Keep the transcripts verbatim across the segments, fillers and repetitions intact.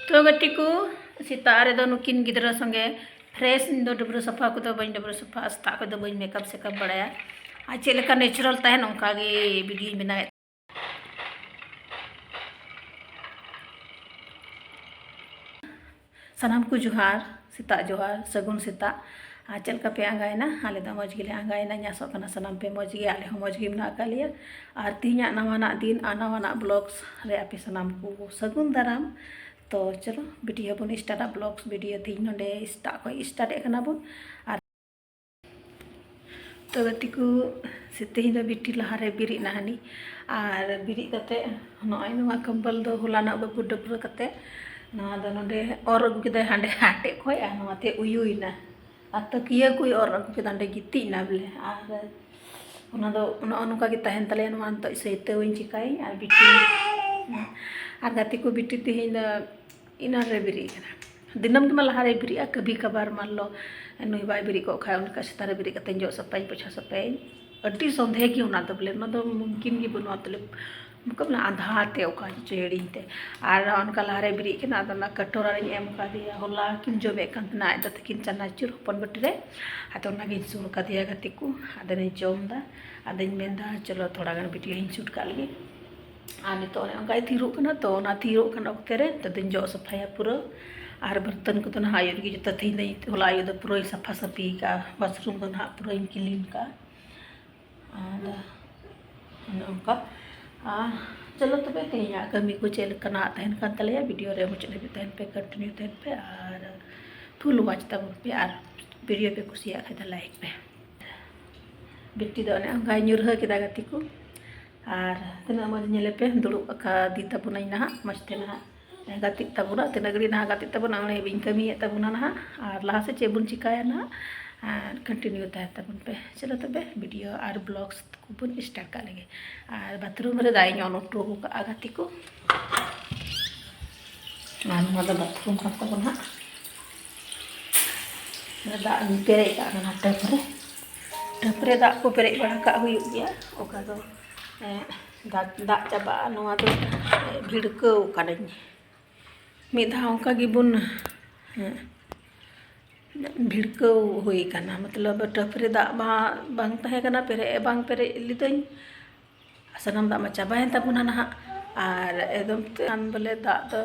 ᱛᱚ ᱜᱟᱛᱮ ᱠᱚ, ᱥᱮᱛᱟᱜ ᱨᱮᱫᱚ ᱱᱩᱠᱤᱱ ᱜᱤᱫᱽᱨᱟᱹ ᱥᱚᱸᱜᱮ fresh, ᱤᱧ ᱫᱚ ᱰᱟᱹᱵᱽᱨᱟᱹ ᱥᱟᱯᱷᱟ ᱠᱚᱫᱚ ᱵᱟᱹᱧ ᱰᱟᱹᱵᱽᱨᱟᱹ ᱥᱟᱯᱷᱟ, ᱥᱮᱛᱟᱜ ᱠᱷᱚᱱ ᱫᱚ ᱵᱟᱹᱧ makeup ᱥᱮᱠᱟᱯ ᱵᱟᱲᱟᱭᱟ᱾ ᱟᱨ ᱪᱮᱫ ᱞᱮᱠᱟ natural ᱛᱟᱦᱮᱱ, ᱚᱱᱠᱟ ᱜᱮ videoᱧ ᱵᱮᱱᱟᱣᱮᱫ᱾ ᱥᱟᱱᱟᱢ ᱠᱚ ᱡᱚᱦᱟᱨ, ᱥᱮᱛᱟᱜ ᱡᱚᱦᱟᱨ, ᱥᱟᱹᱜᱩᱱ ᱥᱮᱛᱟᱜ᱾ ᱟᱨ ᱪᱮᱫ ᱞᱮᱠᱟ ᱯᱮ ᱟᱸᱜᱟᱭᱮᱱᱟ? ᱟᱞᱮ ᱫᱚ ᱢᱚᱡᱽ ᱜᱮᱞᱮ ᱟᱸᱜᱟᱭᱮᱱᱟ, ᱧᱟᱥᱚᱜ ᱠᱟᱱᱟ ᱥᱟᱱᱟᱢ ᱯᱮ ᱢᱚᱡᱽ ᱜᱮ, ᱟᱞᱮ ᱦᱚᱸ ᱢᱚᱡᱽ ᱜᱮ ᱢᱮᱱᱟᱜ ᱟᱠᱟᱫ ᱞᱮᱭᱟ᱾ ᱟᱨ ᱛᱮᱦᱮᱧᱟᱜ ᱱᱟᱣᱟᱱᱟᱜ ᱫᱤᱱ ᱟᱨ ᱱᱟᱣᱟᱱᱟᱜ vlogs ᱨᱮ ᱟᱯᱮ ᱥᱟᱱᱟᱢ ᱠᱚ ᱥᱟᱹᱜᱩᱱ ᱫᱟᱨᱟᱢ᱾ ᱛᱚ ᱪᱚᱞᱚ video ᱵᱚᱱ startᱟ, vlogs video ᱛᱮᱦᱮᱧ ᱱᱚᱰᱮ ᱥᱮᱛᱟᱜ ᱠᱷᱚᱱ startᱮᱫ ᱠᱟᱱᱟ ᱵᱚᱱ᱾ ᱟᱨ ᱛᱚ ᱜᱟᱛᱮ ᱠᱚ, ᱥᱮ ᱛᱮᱦᱮᱧ ᱫᱚ ᱵᱤᱴᱤ ᱞᱟᱦᱟᱨᱮ ᱵᱮᱨᱮᱫ ᱮᱱᱟ ᱦᱟᱹᱱᱤ, ᱟᱨ ᱵᱮᱨᱮᱫ ᱠᱟᱛᱮ ᱱᱚᱜᱼᱚᱭ ᱱᱚᱣᱟ ᱠᱚᱢᱵᱚᱞ ᱫᱚ ᱦᱚᱞᱟᱱᱚᱜ ᱵᱟᱹᱠᱩ ᱰᱟᱹᱵᱽᱨᱟᱹ ᱠᱟᱛᱮ ᱱᱚᱣᱟ ᱫᱚ ᱱᱚᱰᱮ ᱚᱨ ᱟᱹᱜᱩ ᱠᱮᱫᱟᱭ ᱦᱟᱸᱰᱮ ᱦᱟᱴᱮᱡ ᱠᱷᱚᱱ, ᱟᱨ ᱱᱚᱣᱟᱛᱮ ᱩᱭᱩᱭᱮᱱᱟ᱾ ᱟᱨ ᱛᱟᱹᱠᱤᱭᱟᱹ ᱠᱚᱭ ᱚᱨ ᱟᱹᱜᱩ ᱠᱮᱫᱟ, ᱚᱸᱰᱮ ᱜᱤᱛᱤᱡ ᱮᱱᱟ ᱵᱚᱞᱮ᱾ ᱟᱨ ᱚᱱᱟ ᱫᱚ ᱱᱚᱜᱼᱚ ᱱᱚᱝᱠᱟ ᱜᱮ ᱛᱟᱦᱮᱱ ᱛᱟᱞᱮᱭᱟ᱾ ᱱᱚᱣᱟ ᱱᱤᱛᱚᱜ ᱥᱟᱹᱭᱛᱟᱹᱣᱟᱹᱧ ᱪᱤᱠᱟᱹᱭᱟᱹᱧ᱾ ᱟᱨ ᱵᱤᱴᱤ, ᱟᱨ ᱜᱟᱛᱮ ᱠᱚ, ᱵᱤᱴᱤ ᱛᱮᱦᱮᱧ ᱫᱚ ᱮᱱᱟᱱ ᱨᱮ ᱵᱮᱨᱮᱫ ᱠᱟᱱᱟ᱾ ᱫᱤᱱᱟᱹᱢ ᱜᱮᱢᱟ ᱞᱟᱦᱟ ᱨᱮ ᱵᱮᱨᱮᱫᱼᱟ, ᱠᱟᱵᱷᱤ ᱠᱟᱵᱷᱟᱨ ᱢᱟᱱ ᱞᱚ ᱱᱩᱭ ᱵᱟᱭ ᱵᱮᱨᱮᱫ ᱠᱚᱜ ᱠᱷᱟᱱ ᱩᱱᱤ ᱠᱷᱟᱡ ᱥᱮᱛᱟᱜ ᱨᱮ ᱵᱮᱨᱮᱫ ᱠᱟᱛᱮᱧ ᱡᱚᱜ ᱥᱟᱯᱷᱟᱭᱟᱹᱧ, ᱯᱚᱪᱷᱟ ᱥᱟᱯᱷᱟᱭᱟᱹᱧ᱾ ᱟᱹᱰᱤ ᱥᱚᱱᱫᱮᱦ ᱜᱮ ᱚᱱᱟ ᱫᱚ ᱵᱚᱞᱮ, ᱚᱱᱟ ᱫᱚ ᱢᱩᱢᱠᱤᱱ ᱜᱮ ᱵᱟᱹᱱᱩᱜᱼᱟ᱾ ᱛᱟᱦᱞᱮ ᱚᱱᱠᱟ ᱵᱚᱞᱮ ᱟᱸᱫᱷᱟ ᱛᱮ ᱚᱠᱟ ᱪᱚ ᱦᱤᱲᱤᱧ ᱛᱮ᱾ ᱟᱨ ᱚᱱᱠᱟ ᱞᱟᱦᱟ ᱨᱮ ᱵᱮᱨᱮᱫ ᱠᱟᱱᱟ, ᱟᱫᱚ ᱚᱱᱟ ᱠᱟᱴᱳᱨᱟ ᱨᱤᱧ ᱮᱢ ᱠᱟᱫᱮᱭᱟ᱾ ᱦᱚᱞᱟ ᱠᱤᱱ ᱡᱚᱢᱮᱫ ᱠᱟᱱ ᱛᱟᱦᱮᱱᱟ ᱟᱡ ᱫᱚ ᱛᱟᱹᱠᱤᱱ ᱪᱟᱱᱟᱪᱩᱨ ᱦᱚᱯᱚᱱ ᱵᱟᱹᱴᱤ ᱨᱮ, ᱟᱫᱚ ᱚᱱᱟᱜᱤᱧ ᱥᱩᱨ ᱠᱟᱫᱮᱭᱟ ᱜᱟᱛᱮ ᱠᱚ᱾ ᱟᱫᱚᱧ ᱡᱚᱢ ᱮᱫᱟ, ᱟᱫᱚᱧ ᱢᱮᱱᱫᱟ ᱪᱚᱞᱚ ᱛᱷᱚᱲᱟ ᱜᱟᱱ video ᱦᱚᱧ shoot ᱠᱟᱜ ᱞᱮᱜᱮ᱾ ᱟᱨ ᱱᱤᱛᱚᱜ ᱚᱱᱮ ᱚᱱᱠᱟᱭ ᱛᱷᱤᱨᱚᱜ ᱠᱟᱱᱟ, ᱛᱚ ᱚᱱᱟ ᱛᱷᱤᱨᱚᱜ ᱠᱟᱱ ᱚᱠᱛᱮ ᱨᱮ ᱱᱤᱛᱚᱜ ᱫᱚᱧ ᱡᱚᱜ ᱥᱟᱯᱷᱟᱭᱟ ᱯᱩᱨᱟᱹ᱾ ᱟᱨ ᱵᱟᱹᱨᱛᱟᱹᱱ ᱠᱚᱫᱚ ᱱᱟᱦᱟᱜ ᱟᱹᱭᱩᱵ ᱨᱮᱜᱮ ᱡᱚᱛᱚ, ᱛᱮᱦᱮᱧ ᱫᱚ ᱦᱚᱞᱟ ᱟᱹᱭᱩᱵ ᱫᱚ ᱯᱩᱨᱟᱹᱧ ᱥᱟᱯᱷᱟ ᱥᱟᱹᱯᱷᱤ ᱠᱟᱜᱼᱟ, washroom ᱫᱚ ᱱᱟᱦᱟᱜ ᱯᱩᱨᱟᱹᱧ clean ᱠᱟᱜᱼᱟ᱾ ᱟᱨ ᱚᱱᱮ ᱚᱱᱠᱟ᱾ ᱟᱨ ᱪᱚᱞᱚ ᱛᱚᱵᱮ, ᱛᱮᱦᱮᱧᱟᱜ ᱠᱟᱹᱢᱤ ᱠᱚ ᱪᱮᱫ ᱞᱮᱠᱟᱱᱟᱜ ᱛᱟᱦᱮᱱ ᱠᱟᱱ ᱛᱟᱞᱮᱭᱟ, video ᱨᱮ ᱢᱩᱪᱟᱹᱫ ᱫᱷᱟᱹᱵᱤᱡ ᱛᱟᱦᱮᱱ ᱯᱮ, continue ᱛᱟᱦᱮᱱ ᱯᱮ ᱟᱨ full watch ᱛᱟᱵᱚᱱ ᱯᱮ᱾ ᱟᱨ video ᱯᱮ ᱠᱩᱥᱤᱭᱟᱜ ᱠᱷᱟᱡ ᱫᱚ like ᱯᱮ᱾ ᱵᱤᱴᱤ ᱫᱚ ᱚᱱᱮ ᱚᱱᱠᱟᱭ ᱧᱩᱨᱦᱟᱹ ᱠᱮᱫᱟ ᱜᱟᱛᱮ ᱠᱚ᱾ ᱟᱨ ᱛᱤᱱᱟᱹᱜ ᱢᱚᱡᱽ ᱧᱮᱞᱮ ᱯᱮ, ᱫᱩᱲᱩᱵ ᱟᱠᱟᱫᱮ ᱛᱟᱵᱚᱱᱟᱹᱧ ᱱᱟᱦᱟᱜ, ᱢᱚᱡᱽ ᱛᱮ ᱱᱟᱦᱟᱜ ᱜᱟᱛᱮᱜ ᱛᱟᱵᱚᱱᱟ᱾ ᱛᱤᱱᱟᱹᱜ ᱜᱷᱟᱹᱲᱤᱡ ᱱᱟᱦᱟᱜ ᱜᱟᱛᱮᱜ ᱛᱟᱵᱚᱱᱟ, ᱩᱱᱤ ᱦᱟᱹᱵᱤᱡ ᱤᱧ ᱠᱟᱹᱢᱤᱭᱮᱫ ᱛᱟᱵᱚᱱᱟ ᱱᱟᱦᱟᱜ᱾ ᱟᱨ ᱞᱟᱦᱟ ᱥᱮᱫ ᱪᱮᱫ ᱵᱚᱱ ᱪᱤᱠᱟᱹᱭᱟ ᱱᱟᱦᱟᱜ, ᱟᱨ continue ᱛᱟᱦᱮᱱ ᱛᱟᱵᱚᱱ ᱯᱮ᱾ ᱪᱚᱞᱚ ᱛᱚᱵᱮ, video ᱟᱨ vlogs ᱠᱚᱵᱚᱱ start ᱠᱟᱜ ᱞᱮᱜᱮ᱾ ᱟᱨ bathroom ᱨᱮ ᱫᱟᱜ ᱤᱧ on ᱦᱚᱴᱚ ᱟᱠᱟᱫᱼᱟ ᱜᱟᱛᱮ ᱠᱚ᱾ ᱟᱨ ᱱᱚᱣᱟ ᱫᱚ bathroom ᱠᱟᱱ ᱛᱟᱵᱚᱱᱟ ᱦᱟᱸᱜ᱾ ᱫᱟᱜ ᱤᱧ ᱯᱮᱨᱮᱡ ᱠᱟᱜ ᱠᱟᱱᱟ tap ᱨᱮ᱾ Tap ᱨᱮ ᱫᱟᱜ ᱠᱚ ᱯᱮᱨᱮᱡ ᱵᱟᱲᱟ ᱠᱟᱜ ᱦᱩᱭᱩᱜ ᱜᱮᱭᱟ᱾ ᱚᱠᱟ ᱫᱚ, ᱮᱸ, ᱫᱟᱜ, ᱫᱟᱜ ᱪᱟᱵᱟᱜᱼᱟ᱾ ᱱᱚᱣᱟ ᱫᱚ, ᱮᱸ, ᱵᱷᱤᱲᱠᱟᱹᱣ ᱠᱟᱹᱱᱟᱹᱧ᱾ ᱢᱤᱫ ᱫᱷᱟᱣ ᱚᱱᱠᱟ ᱜᱮᱵᱚᱱ, ᱦᱮᱸ, ᱵᱷᱤᱲᱠᱟᱹᱣ ᱦᱩᱭ ᱠᱟᱱᱟ, ᱢᱚᱛᱞᱚᱵ ᱴᱟᱯ ᱨᱮ ᱫᱟᱜ ᱢᱟ ᱵᱟᱝ ᱛᱟᱦᱮᱸ ᱠᱟᱱᱟ, ᱯᱮᱨᱮᱡ ᱵᱟᱝ ᱯᱮᱨᱮᱡ ᱞᱤᱫᱟᱹᱧ᱾ ᱥᱟᱱᱟᱢ ᱫᱟᱜ ᱢᱟ ᱪᱟᱵᱟᱭᱮᱱ ᱛᱟᱵᱚᱱᱟ ᱱᱟᱦᱟᱜ, ᱟᱨ ᱮᱠᱫᱚᱢ ᱛᱮ ᱵᱚᱞᱮ ᱫᱟᱜ ᱫᱚ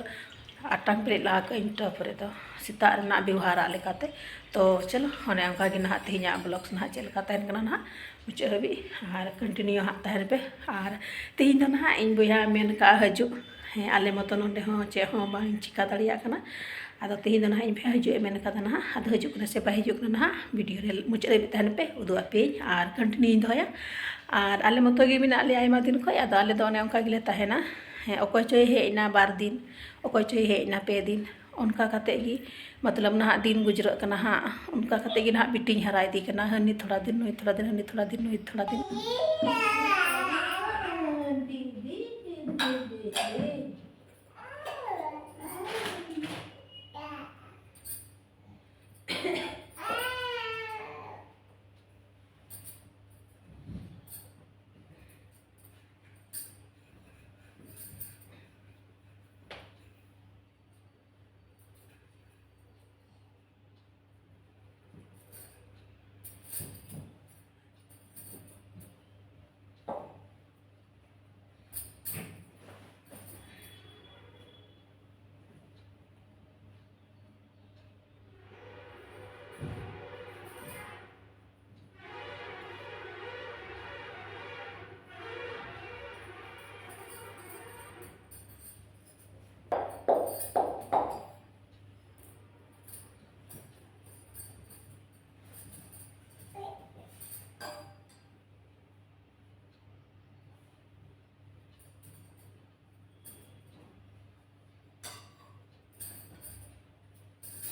ᱟᱴᱟᱝ ᱯᱮᱨᱮᱡ ᱞᱟᱦᱟ ᱠᱟᱜ ᱟᱹᱧ ᱴᱟᱯ ᱨᱮᱫᱚ, ᱥᱮᱛᱟᱜ ᱨᱮᱱᱟᱜ ᱵᱮᱣᱦᱟᱨᱟᱜ ᱞᱮᱠᱟᱛᱮ᱾ ᱛᱚ ᱪᱚᱞᱚ, ᱚᱱᱮ ᱚᱱᱠᱟ ᱜᱮ ᱱᱟᱦᱟᱜ ᱛᱮᱦᱮᱧᱟᱜ ᱵᱞᱚᱜᱥ ᱱᱟᱦᱟᱜ ᱪᱮᱫ ᱞᱮᱠᱟ ᱛᱟᱦᱮᱱ ᱠᱟᱱᱟ ᱱᱟᱦᱟᱜ, ᱢᱩᱪᱟᱹᱫ ᱦᱟᱹᱵᱤᱡ ᱟᱨ ᱠᱚᱱᱴᱤᱱᱤᱭᱩ ᱦᱟᱸᱜ ᱛᱟᱦᱮᱱ ᱯᱮ᱾ ᱟᱨ ᱛᱮᱦᱮᱧ ᱫᱚ ᱱᱟᱦᱟᱜ ᱤᱧ ᱵᱚᱭᱦᱟ ᱢᱮᱱ ᱠᱟᱜᱼᱟ ᱦᱤᱡᱩᱜ, ᱦᱮᱸ, ᱟᱞᱮ ᱢᱚᱛᱚ ᱱᱚᱰᱮ ᱦᱚᱸ ᱪᱮᱫ ᱦᱚᱸ ᱵᱟᱝ ᱪᱤᱠᱟ ᱫᱟᱲᱮᱭᱟᱜ ᱠᱟᱱᱟ᱾ ᱟᱫᱚ ᱛᱮᱦᱮᱧ ᱫᱚ ᱱᱟᱦᱟᱜ ᱤᱧ ᱵᱚᱭᱦᱟ ᱦᱤᱡᱩᱜ ᱮ ᱢᱮᱱ ᱠᱟᱫᱟ ᱱᱟᱦᱟᱜ, ᱟᱫᱚ ᱦᱤᱡᱩᱜ ᱠᱟᱱᱟ ᱥᱮ ᱵᱟᱭ ᱦᱤᱡᱩᱜ ᱠᱟᱱᱟ ᱱᱟᱦᱟᱜ, ᱵᱷᱤᱰᱤᱭᱳ ᱨᱮ ᱢᱩᱪᱟᱹᱫ ᱦᱟᱹᱵᱤᱡ ᱛᱟᱦᱮᱱ ᱯᱮ, ᱩᱫᱩᱜ ᱟᱯᱮᱭᱟᱹᱧ ᱟᱨ ᱠᱚᱱᱴᱤᱱᱤᱭᱩᱧ ᱫᱚᱦᱚᱭᱟ᱾ ᱟᱨ ᱟᱞᱮ ᱢᱚᱛᱚ ᱜᱮ ᱢᱮᱱᱟᱜ ᱞᱮᱭᱟ ᱟᱭᱢᱟ ᱫᱤᱱ ᱠᱷᱚᱱ, ᱟᱫᱚ ᱟᱞᱮ ᱫᱚ ᱚᱱᱮ ᱚᱱᱠᱟ ᱜᱮᱞᱮ ᱛᱟᱦᱮᱱᱟ᱾ ᱦᱮᱸ, ᱚᱠᱚᱭ ᱪᱚᱭ ᱦᱮᱡ ᱮᱱᱟ ᱵᱟᱨ ᱫᱤᱱ, ᱚᱠᱚᱭ ᱪᱚᱭ ᱦᱮᱡ ᱮᱱᱟ ᱯᱮ ᱫᱤᱱ, ᱚᱱᱠᱟ ᱠᱟᱛᱮᱫ ᱜᱮ, ᱢᱚᱛᱞᱚᱵ, ᱱᱟᱦᱟᱜ ᱫᱤᱱ ᱜᱩᱡᱨᱟᱹᱜ ᱠᱟᱱᱟ ᱦᱟᱸᱜ᱾ ᱚᱱᱠᱟ ᱠᱟᱛᱮᱫ ᱜᱮ ᱱᱟᱦᱟᱜ ᱵᱤᱴᱤᱧ ᱦᱟᱨᱟ ᱤᱫᱤ ᱠᱟᱱᱟ, ᱦᱟᱹᱱᱤ ᱛᱷᱚᱲᱟ ᱫᱤᱱ, ᱱᱩᱭ ᱛᱷᱚᱲᱟ ᱫᱤᱱ, ᱦᱟᱹᱱᱤ ᱛᱷᱚᱲᱟ ᱫᱤᱱ, ᱱᱩᱭ ᱛᱷᱚᱲᱟ ᱫᱤᱱ᱾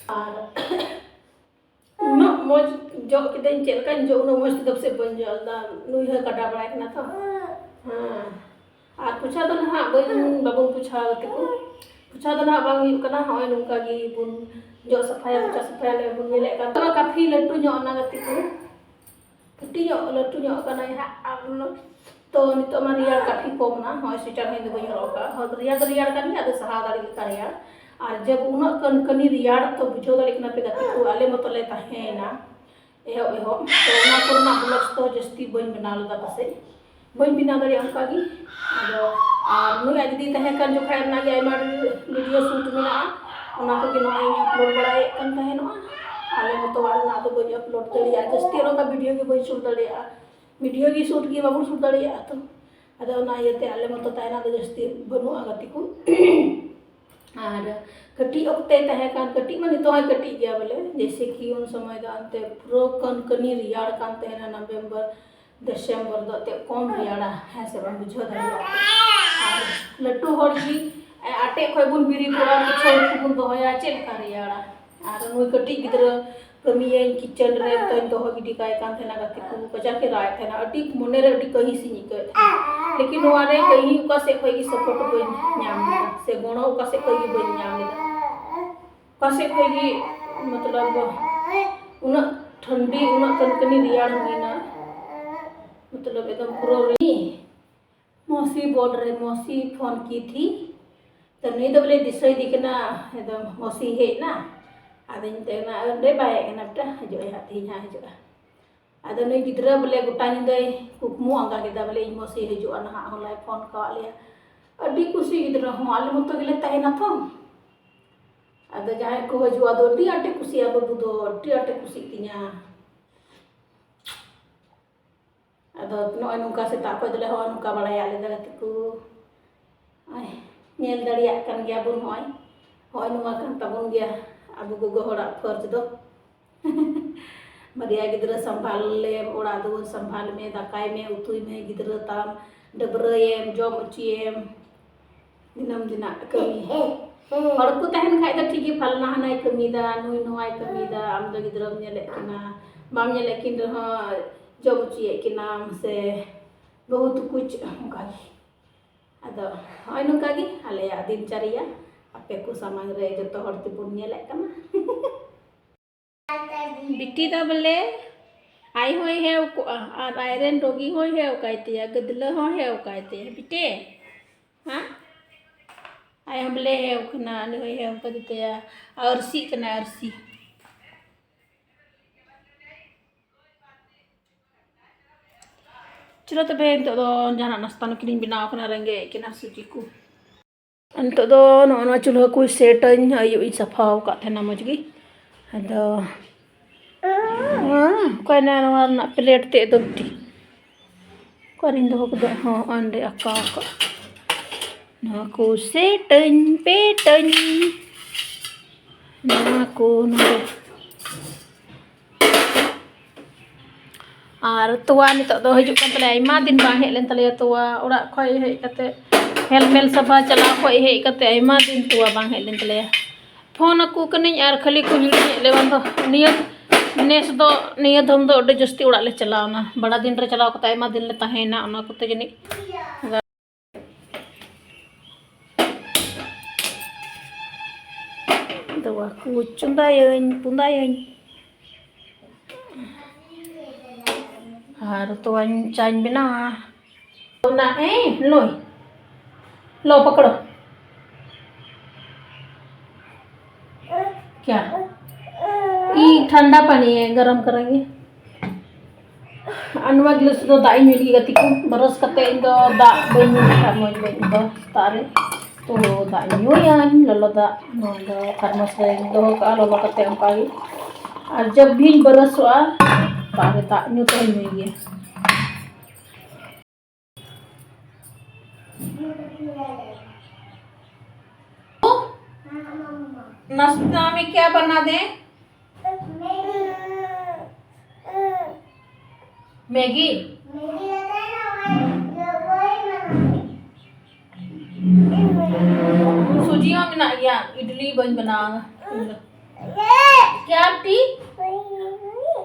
ᱟᱨ ᱩᱱᱟᱹᱜ ᱢᱚᱡᱽ ᱡᱚᱜ ᱠᱤᱫᱟᱹᱧ, ᱪᱮᱫ ᱞᱮᱠᱟᱧ ᱡᱚᱜ, ᱩᱱᱟᱹᱜ ᱢᱚᱡᱽ ᱛᱮᱫᱚ ᱯᱟᱥᱮᱡ ᱵᱟᱹᱧ ᱡᱚᱜ ᱞᱮᱫᱟ᱾ ᱱᱩᱭ ᱦᱚᱸᱭ ᱠᱟᱰᱟ ᱵᱟᱲᱟᱭ ᱠᱟᱱᱟ ᱛᱚ᱾ ᱦᱮᱸ, ᱟᱨ ᱯᱚᱪᱷᱟ ᱫᱚ ᱱᱟᱦᱟᱜ ᱵᱟᱹᱧ, ᱵᱟᱵᱚᱱ ᱯᱚᱪᱷᱟ ᱜᱟᱛᱮ ᱠᱚ, ᱯᱚᱪᱷᱟ ᱫᱚ ᱱᱟᱦᱟᱜ ᱵᱟᱝ ᱦᱩᱭᱩᱜ ᱠᱟᱱᱟ᱾ ᱦᱚᱸᱜᱼᱚᱭ ᱱᱚᱝᱠᱟ ᱜᱮ ᱵᱚᱱ ᱡᱚᱜ ᱥᱟᱯᱷᱟᱭᱟ, ᱯᱚᱪᱷᱟ ᱥᱟᱯᱷᱟᱭᱟ, ᱞᱮ ᱵᱚᱱ ᱧᱮᱞᱮᱫ ᱠᱟᱱ ᱛᱚ᱾ ᱠᱟᱯᱷᱤ ᱞᱟᱹᱴᱩ ᱧᱚᱜ ᱮᱱᱟ ᱜᱟᱛᱮ ᱠᱚ, ᱯᱷᱩᱴᱤ ᱧᱚᱜ, ᱞᱟᱹᱴᱩ ᱧᱚᱜ ᱠᱟᱱᱟᱭ ᱦᱟᱸᱜ᱾ ᱟᱨ ᱛᱚ ᱱᱤᱛᱚᱜ ᱢᱟ ᱨᱮᱭᱟᱲ ᱠᱟᱯᱷᱤ ᱠᱚᱢ ᱮᱱᱟ, ᱦᱚᱸᱜᱼᱚᱭ ᱥᱩᱭᱮᱴᱟᱨ ᱦᱚᱸ ᱤᱧ ᱫᱚ ᱵᱟᱹᱧ ᱦᱚᱨᱚᱜ ᱟᱠᱟᱫᱼᱟ᱾ ᱦᱚᱸ, ᱨᱮᱭᱟᱲ ᱫᱚ ᱨᱮᱭᱟᱲ ᱠᱟᱱ ᱜᱮᱭᱟ, ᱟᱫᱚ ᱥᱟᱦᱟᱣ ᱫᱟᱲᱮ ᱞᱮᱠᱟ ᱨᱮᱭᱟᱲ᱾ ᱟᱨ ᱡᱟᱵ ᱩᱱᱟᱹᱜ ᱠᱟᱹᱱᱠᱟᱹᱱᱤ ᱨᱮᱭᱟᱲ ᱛᱚ ᱵᱩᱡᱷᱟᱹᱣ ᱫᱟᱲᱮᱭᱟᱜ ᱠᱟᱱᱟ ᱯᱮ ᱜᱟᱛᱮ ᱠᱚ, ᱟᱞᱮ ᱢᱚᱛᱚ ᱞᱮ ᱛᱟᱦᱮᱸᱭᱮᱱᱟ ᱮᱦᱚᱵ ᱮᱦᱚᱵ, ᱛᱚ ᱚᱱᱟ ᱠᱚᱨᱮᱱᱟᱜ vlogs ᱫᱚ ᱡᱟᱹᱥᱛᱤ ᱵᱟᱹᱧ ᱵᱮᱱᱟᱣ ᱞᱮᱫᱟ, ᱯᱟᱥᱮᱡ ᱵᱟᱹᱧ ᱵᱮᱱᱟᱣ ᱫᱟᱲᱮᱭᱟᱜᱼᱟ ᱚᱱᱠᱟ ᱜᱮ᱾ ᱟᱫᱚ ᱟᱨ ᱱᱩᱭ ᱟᱡ ᱫᱤᱫᱤ ᱛᱟᱦᱮᱸ ᱠᱟᱱ ᱡᱚᱠᱷᱟᱡ ᱨᱮᱱᱟᱜ ᱜᱮ ᱟᱭᱢᱟ video shoot ᱢᱮᱱᱟᱜᱼᱟ, ᱚᱱᱟ ᱠᱚᱜᱮ ᱱᱚᱜᱼᱚᱭ ᱤᱧ upload ᱵᱟᱲᱟᱭᱮᱫ ᱠᱟᱱ ᱛᱟᱦᱮᱱᱚᱜᱼᱟ᱾ ᱟᱞᱮ ᱢᱚᱛᱚ ᱚᱲᱟᱜ ᱨᱮᱱᱟᱜ ᱫᱚ ᱵᱟᱹᱧ upload ᱫᱟᱲᱮᱭᱟᱜᱼᱟ, ᱡᱟᱹᱥᱛᱤ ᱱᱚᱝᱠᱟ video ᱜᱮ ᱵᱟᱹᱧ shoot ᱫᱟᱲᱮᱭᱟᱜᱼᱟ, video ᱜᱮ shoot ᱜᱮ ᱵᱟᱵᱚᱱ shoot ᱫᱟᱲᱮᱭᱟᱜᱼᱟ ᱛᱚ᱾ ᱟᱫᱚ ᱚᱱᱟ ᱤᱭᱟᱹᱛᱮ ᱟᱞᱮ ᱢᱚᱛᱚ ᱛᱟᱦᱮᱱᱟ ᱫᱚ ᱡᱟᱹᱥᱛᱤ ᱵᱟᱹᱱᱩᱜᱼᱟ ᱜᱟᱛᱮ ᱠᱚ᱾ ᱟᱨ ᱠᱟᱹᱴᱤᱡ ᱚᱠᱛᱮ ᱛᱟᱦᱮᱸ ᱠᱟᱱ, ᱠᱟᱹᱴᱤᱡ ᱢᱟ ᱱᱤᱛᱚᱜ ᱦᱚᱸᱭ ᱠᱟᱹᱴᱤᱡ ᱜᱮᱭᱟ ᱵᱚᱞᱮ, ᱡᱮᱭᱥᱮ ᱠᱤ ᱩᱱ ᱥᱚᱢᱚᱭ ᱫᱚ ᱚᱱᱛᱮ ᱯᱩᱨᱟᱹ ᱠᱟᱹᱱᱠᱟᱹᱱᱤ ᱨᱮᱭᱟᱲ ᱠᱟᱱ ᱛᱟᱦᱮᱱᱟ, November December ᱫᱚ ᱮᱱᱛᱮᱫ ᱠᱚᱢ ᱨᱮᱭᱟᱲᱟ, ᱦᱮᱸ ᱥᱮ ᱵᱟᱝ, ᱵᱩᱡᱷᱟᱹᱣ ᱫᱟᱲᱮᱭᱟᱜᱼᱟ᱾ ᱟᱨ ᱞᱟᱹᱴᱩ ᱦᱚᱲ ᱜᱮ ᱟᱴᱮᱫ ᱠᱷᱚᱡ ᱵᱚᱱ ᱵᱮᱨᱮᱫᱚᱜᱼᱟ, ᱯᱤᱪᱷᱟᱹ ᱠᱚᱵᱚᱱ ᱫᱚᱦᱚᱭᱟ, ᱪᱮᱫ ᱞᱮᱠᱟ ᱨᱮᱭᱟᱲᱟ? ᱟᱨ ᱱᱩᱭ ᱠᱟᱹᱴᱤᱡ ᱜᱤᱫᱽᱨᱟᱹ ᱠᱟᱹᱢᱤᱭᱟᱹᱧ kitchen ᱨᱮ ᱛᱚᱧ ᱫᱚᱦᱚ ᱜᱤᱰᱤ ᱠᱟᱭ ᱠᱟᱱ ᱛᱟᱦᱮᱱᱟ, ᱜᱟᱛᱮ ᱠᱚ ᱠᱟᱡᱟᱠ ᱮ ᱨᱟᱜ ᱮᱫ ᱛᱟᱦᱮᱱᱟ, ᱟᱹᱰᱤ ᱢᱚᱱᱮᱨᱮ ᱟᱹᱰᱤ ᱠᱟᱹᱦᱤᱥ ᱤᱧ ᱟᱹᱭᱠᱟᱹᱣᱮᱫ ᱛᱟᱦᱮᱱᱟ᱾ ᱞᱮᱠᱤᱱ ᱱᱚᱣᱟ ᱨᱮ ᱠᱟᱹᱦᱤ ᱚᱠᱟ ᱥᱮᱫ ᱠᱷᱚᱡ ᱜᱮ support ᱵᱟᱹᱧ ᱧᱟᱢ ᱞᱮᱫᱟ, ᱥᱮ ᱜᱚᱲᱚ ᱚᱠᱟ ᱥᱮᱫ ᱠᱷᱚᱡ ᱜᱮ ᱵᱟᱹᱧ ᱧᱟᱢ ᱞᱮᱫᱟ᱾ ᱚᱠᱟ ᱥᱮᱫ ᱠᱷᱚᱡ ᱜᱮ ᱢᱚᱛᱞᱚᱵ ᱩᱱᱟᱹᱜ ᱴᱷᱟᱱᱰᱤ, ᱩᱱᱟᱹᱜ ᱠᱟᱱᱠᱟᱱᱤ ᱨᱮᱭᱟᱲ ᱦᱩᱭᱱᱟ, ᱢᱚᱛᱞᱚᱵ ᱮᱠᱫᱚᱢ ᱯᱩᱨᱟᱹ ᱨᱮ ᱢᱚᱥᱤ ᱵᱚᱞ ᱨᱮ ᱢᱚᱥᱤ ᱯᱷᱳᱱ ᱠᱤ ᱛᱷᱤ᱾ ᱛᱚ ᱱᱩᱭ ᱫᱚ ᱵᱚᱞᱮ ᱫᱤᱥᱟᱹᱭ ᱫᱤ ᱠᱟᱱᱟ, ᱮᱠᱫᱚᱢ ᱢᱚᱥᱤ ᱦᱮᱡ ᱮᱱᱟ᱾ ᱟᱫᱚᱧ ᱢᱮᱛᱟᱭ ᱠᱟᱱᱟ, ᱚᱸᱰᱮ ᱵᱟᱭ ᱦᱮᱡ ᱠᱟᱱᱟ ᱵᱮᱴᱟ, ᱦᱤᱡᱩᱜ ᱟᱭ ᱦᱟᱸᱜ, ᱛᱮᱦᱮᱧ ᱦᱟᱸᱜ ᱦᱤᱡᱩᱜᱼᱟ᱾ ᱟᱫᱚ ᱱᱩᱭ ᱜᱤᱫᱽᱨᱟᱹ ᱵᱚᱞᱮ ᱜᱚᱴᱟ ᱧᱤᱫᱟᱹᱭ ᱠᱩᱠᱢᱩ ᱟᱸᱜᱟ ᱠᱮᱫᱟ ᱵᱚᱞᱮ ᱤᱧ ᱢᱚᱥᱤ ᱦᱤᱡᱩᱜᱼᱟ ᱱᱟᱦᱟᱜ, ᱦᱚᱞᱟᱭ ᱯᱷᱳᱱ ᱠᱟᱣᱟᱫ ᱞᱮᱭᱟ᱾ ᱟᱹᱰᱤ ᱠᱩᱥᱤ ᱜᱤᱫᱽᱨᱟᱹ ᱦᱚᱸ, ᱟᱞᱮ ᱢᱚᱛᱚ ᱜᱮᱞᱮ ᱛᱟᱦᱮᱱᱟ ᱛᱚ᱾ ᱟᱫᱚ ᱡᱟᱦᱟᱸᱭ ᱠᱚ ᱦᱤᱡᱩᱜᱼᱟ, ᱟᱫᱚ ᱟᱹᱰᱤ ᱟᱸᱴᱮ ᱠᱩᱥᱤᱭᱟᱜᱼᱟ, ᱵᱟᱹᱵᱩ ᱫᱚ ᱟᱹᱰᱤ ᱟᱸᱴᱮ ᱠᱩᱥᱤᱜ ᱛᱤᱧᱟ᱾ ᱟᱫᱚ ᱱᱚᱜᱼᱚᱭ ᱱᱚᱝᱠᱟ ᱥᱮᱛᱟᱜ ᱠᱷᱚᱱ ᱫᱚᱞᱮ ᱦᱚᱸᱜᱼᱚᱭ ᱱᱚᱝᱠᱟ ᱵᱟᱲᱟᱭᱟ ᱟᱞᱮ ᱫᱚ ᱜᱟᱛᱮ ᱠᱚ᱾ ᱱᱚᱜᱼᱚᱭ ᱧᱮᱞ ᱫᱟᱲᱮᱭᱟᱜ ᱠᱟᱱ ᱜᱮᱭᱟ ᱵᱚᱱ, ᱱᱚᱜᱼᱚᱭ, ᱱᱚᱜᱼᱚᱭ ᱱᱚᱣᱟ ᱠᱟᱱ ᱛᱟᱵᱚᱱ ᱜᱮᱭᱟ ᱟᱵᱚ ᱜᱚᱜᱚ ᱦᱚᱲᱟᱜ ᱯᱷᱚᱨᱡᱽ ᱫᱚ᱾ ᱵᱟᱨᱭᱟ ᱜᱤᱫᱽᱨᱟᱹ ᱥᱟᱢᱵᱷᱟᱞ ᱞᱮᱢ, ᱚᱲᱟᱜ ᱫᱩᱣᱟᱹᱨ ᱥᱟᱢᱵᱷᱟᱞ ᱢᱮ, ᱫᱟᱠᱟᱭ ᱢᱮ, ᱩᱛᱩᱭ ᱢᱮ, ᱜᱤᱫᱽᱨᱟᱹ ᱛᱟᱢ, ᱰᱟᱹᱵᱽᱨᱟᱹᱭᱮᱢ, ᱡᱚᱢ ᱦᱚᱪᱚᱭᱮᱢ, ᱫᱤᱱᱟᱹᱢ ᱫᱤᱱᱟᱜ ᱠᱟᱹᱢᱤ᱾ ᱦᱚᱲ ᱠᱚ ᱛᱟᱦᱮᱱ ᱠᱷᱟᱡ ᱫᱚ ᱴᱷᱤᱠ ᱜᱮ, ᱯᱷᱟᱞᱱᱟ ᱦᱟᱱᱟᱭ ᱠᱟᱹᱢᱤᱭᱮᱫᱟ, ᱱᱩᱭ ᱱᱚᱣᱟᱭ ᱠᱟᱹᱢᱤᱭᱮᱫᱟ, ᱟᱢ ᱫᱚ ᱜᱤᱫᱽᱨᱟᱹᱢ ᱧᱮᱞᱮᱫ ᱠᱤᱱᱟ, ᱵᱟᱢ ᱧᱮᱞᱮᱫ ᱠᱤᱱ ᱨᱮᱦᱚᱸ ᱡᱚᱢ ᱦᱚᱪᱚᱭᱮᱫ ᱠᱤᱱᱟᱢ ᱥᱮ ᱵᱟᱹᱦᱩ ᱛᱩᱠᱩᱡ, ᱚᱱᱠᱟ ᱜᱮ᱾ ᱟᱫᱚ ᱱᱚᱜᱼᱚᱭ ᱱᱚᱝᱠᱟ ᱜᱮ ᱟᱞᱮᱭᱟᱜ ᱫᱤᱱᱪᱟᱨᱤᱭᱟ ᱟᱯᱮ ᱠᱚ ᱥᱟᱢᱟᱝ ᱨᱮ ᱡᱚᱛᱚ ᱦᱚᱲ ᱛᱮᱵᱚᱱ ᱧᱮᱞᱮᱫ ᱠᱟᱱᱟ᱾ ᱵᱤᱴᱤ ᱫᱚ ᱵᱚᱞᱮ ᱟᱡ ᱦᱚᱸᱭ ᱦᱮᱣ ᱠᱚᱜᱼᱟ ᱟᱨ ᱟᱡᱨᱮᱱ ᱰᱚᱜᱤ ᱦᱚᱸᱭ ᱦᱮᱣ ᱠᱟᱭ ᱛᱟᱭᱟ, ᱜᱟᱹᱫᱽᱞᱟᱹ ᱦᱚᱸᱭ ᱦᱮᱣ ᱠᱟᱭ ᱛᱟᱭᱟ᱾ ᱵᱤᱴᱤ, ᱦᱮᱸ? ᱟᱡ ᱦᱚᱸ ᱵᱚᱞᱮ ᱦᱮᱣ ᱠᱟᱱᱟ, ᱩᱱᱤ ᱦᱚᱸᱭ ᱦᱮᱣ ᱠᱟᱫᱮ ᱛᱟᱭᱟ᱾ ᱟᱨᱥᱤᱜ ᱠᱟᱱᱟᱭ, ᱟᱨᱥᱤ᱾ ᱪᱚᱞᱚ ᱛᱚᱵᱮ, ᱱᱤᱛᱚᱜ ᱫᱚ ᱡᱟᱦᱟᱱᱟᱜ ᱱᱟᱥᱛᱟ ᱱᱩᱠᱤᱱᱤᱧ ᱵᱮᱱᱟᱣ ᱠᱟᱱᱟ, ᱨᱮᱸᱜᱮᱡ ᱠᱤᱱᱟ ᱥᱩᱡᱤ ᱠᱚ᱾ ᱱᱤᱛᱚᱜ ᱫᱚ ᱱᱚᱜᱼᱚ ᱱᱚᱣᱟ ᱪᱩᱞᱦᱟᱹ ᱠᱚ ᱥᱮᱴᱟᱹᱧ, ᱟᱹᱭᱩᱵ ᱤᱧ ᱥᱟᱯᱷᱟ ᱟᱠᱟᱫ ᱛᱟᱦᱮᱱᱟ ᱢᱚᱡᱽ ᱜᱮ᱾ ᱟᱫᱚ ᱦᱮᱸ, ᱚᱠᱟᱭᱮᱱᱟ ᱱᱚᱣᱟ ᱨᱮᱱᱟᱜ ᱯᱞᱮᱴ ᱛᱮ ᱮᱠᱫᱚᱢ ᱛᱤ? ᱚᱠᱟᱨᱤᱧ ᱫᱚᱦᱚ ᱠᱮᱫᱟ? ᱦᱚᱸ, ᱚᱸᱰᱮ ᱟᱠᱟ ᱟᱠᱟ᱾ ᱱᱚᱣᱟ ᱠᱚ ᱥᱮᱴᱟᱹᱧ ᱯᱮᱴᱟᱹᱧ, ᱱᱚᱣᱟ ᱠᱚ ᱱᱚᱰᱮ᱾ ᱟᱨ ᱛᱚᱣᱟ ᱱᱤᱛᱚᱜ ᱫᱚ ᱦᱤᱡᱩᱜ ᱠᱟᱱ ᱛᱟᱞᱮᱭᱟ, ᱟᱭᱢᱟ ᱫᱤᱱ ᱵᱟᱝ ᱦᱮᱡ ᱞᱮᱱ ᱛᱟᱞᱮᱭᱟ ᱛᱚᱣᱟ᱾ ᱚᱲᱟᱜ ᱠᱷᱚᱡ ᱦᱮᱡ ᱠᱟᱛᱮ, ᱦᱮᱞᱢᱮᱞ ᱥᱟᱯᱷᱟ ᱪᱟᱞᱟᱣ ᱠᱷᱚᱡ ᱦᱮᱡ ᱠᱟᱛᱮ ᱟᱭᱢᱟ ᱫᱤᱱ ᱛᱚᱣᱟ ᱵᱟᱝ ᱦᱮᱡ ᱞᱮᱱ ᱛᱟᱞᱮᱭᱟ᱾ ᱯᱷᱳᱱ ᱟᱠᱚ ᱠᱟᱹᱱᱟᱹᱧ ᱟᱨ ᱠᱷᱟᱹᱞᱤ ᱠᱚ ᱦᱤᱲᱤᱧᱮᱫ ᱞᱮ ᱵᱟᱝ ᱫᱚ᱾ ᱱᱤᱭᱟᱹ ᱱᱮᱥ ᱫᱚ, ᱱᱤᱭᱟᱹ ᱫᱷᱚᱢ ᱫᱚ ᱟᱹᱰᱤ ᱡᱟᱹᱥᱛᱤ ᱚᱲᱟᱜ ᱞᱮ ᱪᱟᱞᱟᱣᱱᱟ᱾ ᱵᱟᱲᱟ ᱫᱤᱱ ᱨᱮ ᱪᱟᱞᱟᱣ ᱠᱟᱛᱮ ᱟᱭᱢᱟ ᱫᱤᱱ ᱞᱮ ᱛᱟᱦᱮᱸᱭᱮᱱᱟ, ᱚᱱᱟ ᱠᱚᱛᱮ ᱡᱟᱹᱱᱤᱡ᱾ ᱛᱚᱣᱟ ᱠᱚ ᱪᱚᱸᱫᱟᱭᱟᱹᱧ, ᱯᱚᱸᱫᱟᱭᱟᱹᱧ᱾ ᱟᱨ ᱛᱚᱣᱟᱧ, ᱪᱟᱧ ᱵᱮᱱᱟᱣᱟ᱾ ᱚᱱᱟ, ᱮ, ᱞᱚᱭ᱾ ᱞᱚ, ᱯᱟᱠᱲᱚ᱾ क्या? ई ठंडा पानी है, गरम करेंगे। ᱟᱨ ᱱᱚᱣᱟ ᱜᱤᱞᱟᱹᱥ ᱨᱮᱫᱚ ᱫᱟᱜ ᱤᱧ ᱧᱩ ᱞᱟᱹᱜᱤᱫ, ᱜᱟᱛᱮ ᱠᱚ᱾ ᱵᱨᱟᱥ ᱠᱟᱛᱮ ᱤᱧ ᱫᱚ ᱫᱟᱜ ᱵᱟᱹᱧ ᱧᱩ ᱞᱮᱠᱷᱟᱱ ᱢᱚᱡᱽ ᱵᱟᱹᱧ ᱟᱹᱭᱠᱟᱹᱣᱟ ᱥᱮᱛᱟᱜ ᱨᱮ᱾ ᱛᱚ ᱫᱟᱜ ᱤᱧ ᱧᱩᱭᱟᱹᱧ, ᱞᱚᱞᱚ ᱫᱟᱜ᱾ ᱱᱚᱣᱟ ᱫᱚ ᱛᱷᱟᱨᱢᱚᱥ ᱨᱮᱧ ᱫᱚᱦᱚ ᱠᱟᱜᱼᱟ ᱞᱚᱞᱚ ᱠᱟᱛᱮ ᱚᱱᱠᱟ ᱜᱮ᱾ ᱟᱨ ᱡᱟᱵ ᱵᱷᱤᱧ ᱵᱨᱟᱥᱚᱜᱼᱟ, ᱛᱟᱦᱞᱮ ᱫᱟᱜ ᱧᱩ ᱛᱮᱦᱚᱸᱧ ᱧᱩᱭ ᱜᱮᱭᱟ᱾ नाश्ता में क्या बना दें? मैगी? सूजी ᱦᱚᱸ ᱢᱮᱱᱟᱜ ᱜᱮᱭᱟ, ᱤᱰᱞᱤ ᱵᱟᱹᱧ ᱵᱮᱱᱟᱣᱟ᱾ क्या टी?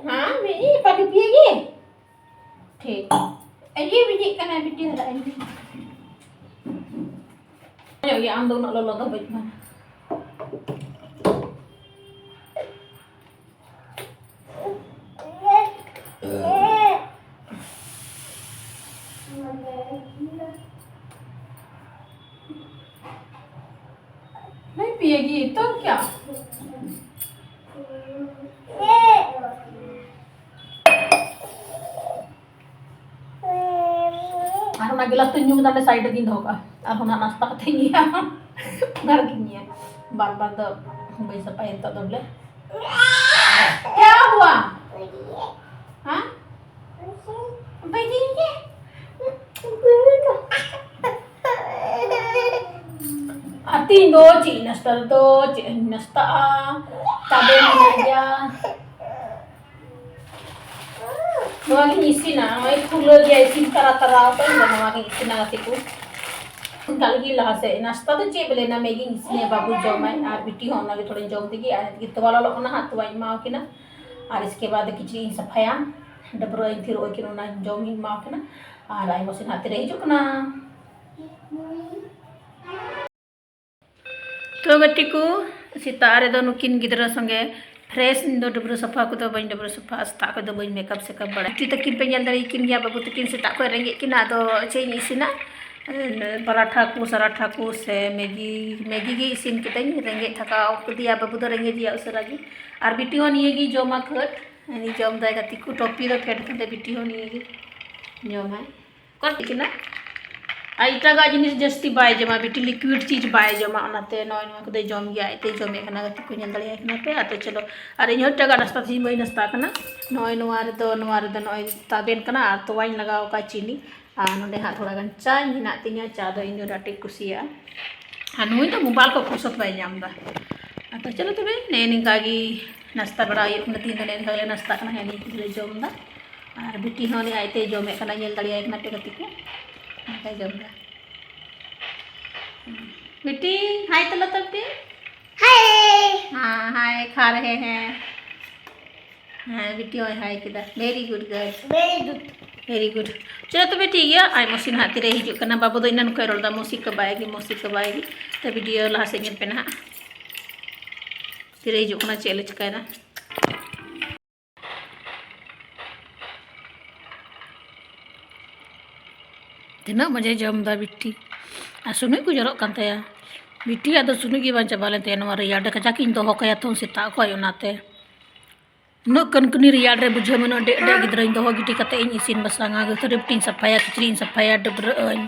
हाँ, मैगी, पानी पिएगी? ठीक। ᱟᱭ ᱵᱤᱡᱤᱜ ᱠᱟᱱᱟᱭ ᱵᱤᱴᱤ ᱦᱟᱨᱟᱜ ᱟᱭ᱾ ᱧᱚᱜ ᱜᱮᱭᱟ, ᱟᱢ ᱫᱚ ᱩᱱᱟᱹᱜ ᱞᱚᱞᱚ ᱫᱚ ᱵᱟᱹᱧ ᱮᱢᱟᱢᱟ᱾ नहीं पिएगी तो क्या? ᱟᱨ ᱚᱱᱟ ᱜᱞᱟᱥ ᱛᱮ ᱧᱩ ᱠᱟᱛᱮ side ᱨᱮᱜᱤᱧ ᱫᱚᱦᱚ ᱠᱟᱜᱼᱟ᱾ ᱟᱨ ᱚᱱᱟ ᱱᱟᱥᱛᱟ ᱠᱟᱛᱮ ᱤᱧ ᱧᱩᱭᱟ᱾ ᱚᱱᱟ ᱨᱮᱜᱤᱧ ᱧᱩᱭᱟ᱾ ᱵᱟᱨ ᱵᱟᱨ ᱫᱚ ᱵᱟᱹᱧ ᱥᱟᱯᱷᱟᱭᱟ ᱱᱤᱛᱚᱜ ᱫᱚ ᱵᱚᱞᱮ᱾ क्या हुआ? हाँ? ᱟᱨ ᱛᱤᱦᱤᱧ ᱫᱚ ᱪᱮᱫ ᱤᱧ ᱱᱟᱥᱛᱟ ᱫᱚ, ᱪᱮᱫ ᱤᱧ ᱱᱟᱥᱛᱟᱜᱼᱟ? ᱛᱟᱵᱮ ᱢᱮᱱᱟᱜ ᱜᱮᱭᱟ᱾ ᱱᱚᱣᱟ ᱜᱤᱧ ᱤᱥᱤᱱᱟ, ᱱᱚᱜᱼᱚᱭ ᱠᱷᱩᱞᱟᱹ ᱜᱮᱭᱟ, ᱤᱥᱤᱱ ᱛᱟᱨᱟ ᱛᱟᱨᱟ ᱛᱚ, ᱤᱧ ᱫᱚ ᱱᱚᱣᱟ ᱜᱤᱧ ᱤᱥᱤᱱᱟ ᱜᱟᱛᱮ ᱠᱚ᱾ ᱚᱱᱠᱟ ᱞᱟᱹᱜᱤᱫ ᱞᱟᱦᱟ ᱥᱮᱫ ᱱᱟᱥᱛᱟ ᱫᱚ ᱪᱮᱫ ᱵᱚᱞᱮ, ᱱᱟ ᱢᱮᱜᱤᱧ ᱤᱥᱤᱱᱟ, ᱵᱟᱹᱵᱩ ᱡᱚᱢᱟᱭ ᱟᱨ ᱵᱤᱴᱤ ᱦᱚᱸ ᱚᱱᱟ ᱜᱮ ᱛᱷᱚᱲᱟᱧ ᱡᱚᱢ ᱛᱮᱜᱮ, ᱟᱨ ᱛᱚᱣᱟ ᱞᱚᱞᱚᱜ ᱠᱟᱱᱟ ᱦᱟᱸᱜ, ᱛᱚᱣᱟᱧ ᱮᱢᱟᱣ ᱠᱤᱱᱟ᱾ ᱟᱨ ᱤᱥᱠᱮ ᱵᱟᱫ ᱠᱤᱪᱨᱤᱡ ᱤᱧ ᱥᱟᱯᱷᱟᱭᱟ, ᱰᱟᱹᱵᱽᱨᱟᱹ ᱟᱹᱧ ᱛᱷᱤᱨᱚᱜ ᱟᱹᱠᱤᱱ, ᱚᱱᱟ ᱡᱚᱢ ᱤᱧ ᱮᱢᱟ ᱠᱤᱱᱟ᱾ ᱟᱨ ᱟᱭᱢᱟ ᱥᱮᱱ ᱦᱟᱸᱜ ᱛᱤᱨᱮ ᱦᱤᱡᱩᱜ ᱠᱟᱱᱟ᱾ ᱛᱚ ᱜᱟᱛᱮ ᱠᱚ, ᱥᱮᱛᱟᱜ ᱨᱮᱫᱚ ᱱᱩᱠᱤᱱ ᱜᱤᱫᱽᱨᱟᱹ ᱥᱚᱸᱜᱮ fresh, ᱤᱧ ᱫᱚ ᱰᱟᱹᱵᱽᱨᱟᱹ ᱥᱟᱯᱷᱟ ᱠᱚᱫᱚ ᱵᱟᱹᱧ ᱰᱟᱹᱵᱽᱨᱟᱹ ᱥᱟᱯᱷᱟᱜᱼᱟ, ᱥᱮᱛᱟᱜ ᱠᱷᱚᱱ ᱫᱚ ᱵᱟᱹᱧ makeup ᱥᱮᱠᱟᱯ ᱵᱟᱲᱟᱭᱟ᱾ ᱵᱤᱴᱤ ᱛᱟᱹᱠᱤᱱ ᱯᱮ ᱧᱮᱞ ᱫᱟᱲᱮᱭᱟᱠᱤᱱ ᱜᱮᱭᱟ, ᱵᱟᱹᱵᱩ ᱛᱟᱹᱠᱤᱱ ᱥᱮᱛᱟᱜ ᱠᱷᱚᱱ ᱨᱮᱸᱜᱮᱡ ᱠᱤᱱᱟ, ᱟᱫᱚ ᱪᱮᱫ ᱤᱧ ᱤᱥᱤᱱᱟ? ᱯᱟᱨᱟᱴᱷᱟ ᱠᱚ, ᱥᱟᱨᱟᱴᱷᱟ ᱠᱚ ᱥᱮ ᱢᱮᱜᱤ, ᱢᱮᱜᱤ ᱜᱮ ᱤᱥᱤᱱ ᱠᱤᱫᱟᱹᱧ, ᱨᱮᱸᱜᱮᱡ ᱛᱷᱟᱠᱟᱣ ᱠᱮᱫᱮᱭᱟ ᱵᱟᱹᱵᱩ ᱫᱚ, ᱨᱮᱸᱜᱮᱡ ᱮᱭᱟ ᱩᱥᱟᱹᱨᱟ ᱜᱮ᱾ ᱟᱨ ᱵᱤᱴᱤ ᱦᱚᱸ ᱱᱤᱭᱟᱹ ᱜᱮ ᱡᱚᱢᱟ ᱠᱷᱟᱹᱴ, ᱩᱱᱤ ᱡᱚᱢ ᱫᱟᱭ ᱜᱟᱛᱮ ᱠᱚ, ᱴᱚᱯᱤ ᱫᱚ ᱯᱷᱮᱰ ᱠᱟᱛᱮ ᱵᱤᱴᱤ ᱦᱚᱸ ᱱᱤᱭᱟᱹ ᱜᱮ ᱡᱚᱢᱟᱭ᱾ ᱚᱠᱟ ᱠᱤᱱᱟ? ᱟᱨ ᱮᱴᱟᱜᱟᱜ ᱡᱤᱱᱤᱥ ᱡᱟᱹᱥᱛᱤ ᱵᱟᱭ ᱡᱚᱢᱟ, ᱵᱤᱴᱤ liquid ᱪᱤᱡᱽ ᱵᱟᱭ ᱡᱚᱢᱟ, ᱚᱱᱟᱛᱮ ᱱᱚᱜᱼᱚᱭ ᱱᱚᱣᱟ ᱠᱚᱫᱚᱭ ᱡᱚᱢ ᱜᱮᱭᱟ, ᱟᱡᱛᱮᱭ ᱡᱚᱢᱮᱫ ᱠᱟᱱᱟ, ᱜᱟᱛᱮ ᱠᱚ ᱧᱮᱞ ᱫᱟᱲᱮᱭᱟᱭ ᱠᱟᱱᱟ ᱯᱮ᱾ ᱟᱨ ᱛᱚ ᱪᱚᱞᱚ, ᱟᱨ ᱤᱧ ᱦᱚᱸ ᱮᱴᱟᱜᱟᱜ ᱱᱟᱥᱛᱟ ᱛᱮᱦᱮᱧ ᱵᱟᱹᱧ ᱱᱟᱥᱛᱟ ᱠᱟᱱᱟ᱾ ᱱᱚᱜᱼᱚᱭ ᱱᱚᱣᱟ ᱨᱮᱫᱚ, ᱱᱚᱣᱟ ᱨᱮᱫᱚ ᱱᱚᱜᱼᱚᱭ ᱛᱟᱵᱮᱱ ᱠᱟᱱᱟ ᱟᱨ ᱛᱚᱣᱟᱧ ᱞᱟᱜᱟᱣ ᱟᱠᱟᱫ ᱪᱤᱱᱤ, ᱟᱨ ᱱᱚᱸᱰᱮ ᱦᱟᱸᱜ ᱛᱷᱚᱲᱟ ᱜᱟᱱ ᱪᱟᱧ ᱦᱮᱱᱟᱜ ᱛᱤᱧᱟᱹ, ᱪᱟ ᱫᱚ ᱤᱧ ᱫᱚ ᱟᱹᱰᱤ ᱟᱸᱴᱤᱧ ᱠᱩᱥᱤᱭᱟᱜᱼᱟ᱾ ᱟᱨ ᱱᱩᱭ ᱫᱚ mobile ᱠᱚ ᱯᱷᱩᱨᱥᱚᱛ ᱵᱟᱭ ᱧᱟᱢ ᱮᱫᱟ᱾ ᱟᱫᱚ ᱪᱚᱞᱚ ᱛᱚᱵᱮ, ᱱᱮᱜᱼᱮ ᱱᱤᱝᱠᱟ ᱜᱮ ᱱᱟᱥᱛᱟ ᱵᱟᱲᱟ ᱦᱩᱭᱩᱜ ᱠᱟᱱᱟ, ᱛᱤᱦᱤᱧ ᱫᱚ ᱱᱮᱜᱼᱮ ᱱᱤᱝᱠᱟ ᱜᱮᱞᱮ ᱱᱟᱥᱛᱟ ᱠᱟᱱᱟ, ᱱᱮᱜᱼᱮ ᱱᱤᱝᱠᱟ ᱜᱮᱞᱮ ᱡᱚᱢ ᱮᱫᱟ᱾ ᱟᱨ ᱵᱤᱴᱤ ᱦᱚᱸ ᱩᱱᱤ ᱟᱡᱛᱮᱭ ᱡᱚᱢᱮᱫ ᱠᱟᱱᱟ, ᱧᱮᱞ ᱫᱟᱲᱮᱭᱟᱭ ᱠᱟᱱᱟ ᱯᱮ ᱜᱟᱛᱮ ᱠᱚ, ᱚᱱᱠᱟᱭ ᱡᱚᱢ ᱮᱫᱟ᱾ ᱵᱤᱴᱤ, hi ᱛᱟᱞᱟ ᱛᱟᱢ ᱵᱤᱴᱤ᱾ Hi. हाँ, hi खा रहे हैं। ᱦᱮᱸ, ᱵᱤᱴᱤ ᱦᱚᱸᱭ hi ᱠᱮᱫᱟ᱾ Very good girl. Very good. Very good. ᱪᱚᱞᱚ ᱛᱚᱵᱮ ᱴᱷᱤᱠ ᱜᱮᱭᱟ, ᱟᱡ ᱢᱚᱥᱤ ᱱᱟᱦᱟᱜ ᱛᱤᱨᱮᱭ ᱦᱤᱡᱩᱜ ᱠᱟᱱᱟ᱾ ᱵᱟᱹᱵᱩ ᱫᱚ ᱮᱱᱟᱱ ᱠᱷᱚᱱ ᱨᱚᱲ ᱮᱫᱟ, ᱢᱚᱥᱤ ᱠᱟᱵᱟᱭ ᱜᱮ, ᱢᱚᱥᱤ ᱠᱟᱵᱟᱭ ᱜᱮ᱾ ᱛᱚ ᱵᱷᱤᱰᱤᱭᱳ ᱞᱟᱦᱟ ᱥᱮᱫ ᱧᱮᱞ ᱯᱮ ᱱᱟᱦᱟᱜ, ᱛᱤᱨᱮᱭ ᱦᱤᱡᱩᱜ ᱠᱟᱱᱟ, ᱪᱮᱫ ᱞᱮ ᱪᱤᱠᱟᱹᱭᱮᱫᱟ᱾ ᱛᱤᱱᱟᱹᱜ ᱢᱚᱡᱮ ᱡᱚᱢ ᱮᱫᱟ ᱵᱤᱴᱤ, ᱟᱨ ᱥᱩᱱᱩᱡ ᱠᱚ ᱡᱚᱨᱚᱜ ᱠᱟᱱ ᱛᱟᱭᱟ᱾ ᱵᱤᱴᱤᱭᱟᱜ ᱫᱚ ᱥᱩᱱᱩᱡ ᱜᱮ ᱵᱟᱝ ᱪᱟᱵᱟ ᱞᱮᱱ ᱛᱟᱭᱟ ᱱᱚᱣᱟ ᱨᱮᱭᱟᱲ ᱨᱮ᱾ ᱠᱟᱡᱟᱠ ᱤᱧ ᱫᱚᱦᱚ ᱠᱟᱭᱟ ᱛᱚ ᱥᱮᱛᱟᱜ ᱠᱷᱚᱱ, ᱚᱱᱟᱛᱮ᱾ ᱩᱱᱟᱹᱜ ᱠᱟᱹᱱᱠᱟᱹᱱᱤ ᱨᱮᱭᱟᱲ ᱨᱮ ᱵᱩᱡᱷᱟᱹᱣ ᱢᱮ, ᱩᱱᱟᱹᱜ ᱰᱮᱡ ᱰᱮᱡ ᱜᱤᱫᱽᱨᱟᱹᱧ ᱫᱚᱦᱚ ᱜᱤᱰᱤ ᱠᱟᱛᱮ ᱤᱧ ᱤᱥᱤᱱ ᱵᱟᱥᱟᱝᱟ᱾ ᱛᱷᱟᱹᱨᱤ ᱵᱟᱹᱴᱤᱧ ᱥᱟᱯᱷᱟᱭᱟ, ᱠᱤᱪᱨᱤᱡ ᱤᱧ ᱥᱟᱯᱷᱟᱭᱟ, ᱰᱟᱹᱵᱽᱨᱟᱹᱜ ᱟᱹᱧ᱾